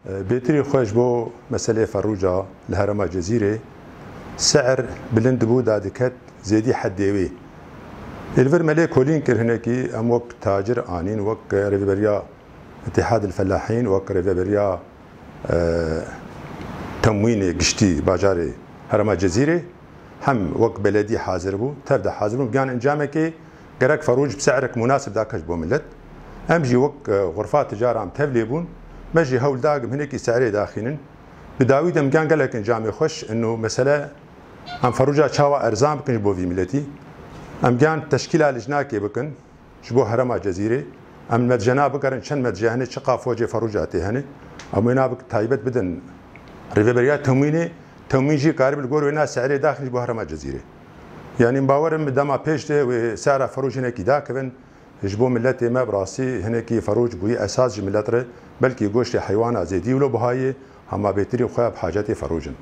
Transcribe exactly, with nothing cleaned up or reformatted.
Bêtirî xwe ji bo meselê ferûca li herêma Cezîrê, se'ir bilind bû, dadiket zêdî heddê wê. Ê li vir me lê kolîn kir hinekî, em wek tacir anîn, wek rêveberiya Îtîhad el Felahîn, wek rêveberiya, e, temwînê giştî bajarê herêma Cezîrê, hem wek beledî hazir bû, tev de hazir bûn, gihan encamekê gerek ferûc bi se'rek munasib dake ji bo millet. Em jî wek, e, xurfa ticara em tev lê bûn, me jî hewl da em hinekî se'rê daxînin. Bi dawî de em gihan gelek encamê xweş, ino mesele em ferûca çawa erzan bikin ji bo vî miletî. Em gihan teşkîla lijnakê bikin ji bo herêma Cezîrê. Em medjena bigerin, çend medje hene, çiqa focê ferûca tê hene. Em wêna bi taybet bidin rêveberiya temwînê, temwîn jî karibe li gor wêna se'rê daxin ji bo herêma Cezîrê. Yanî bawer im dema pêş de wê se'ra ferûc hinekî dakevin, ji bo miletê me bi rastî hinekî ferûc bûyî esas ji milet re, belkî goştê heywana zêdî wilo bihayê, hema bêtirî xwe bi hacetê ferûc in.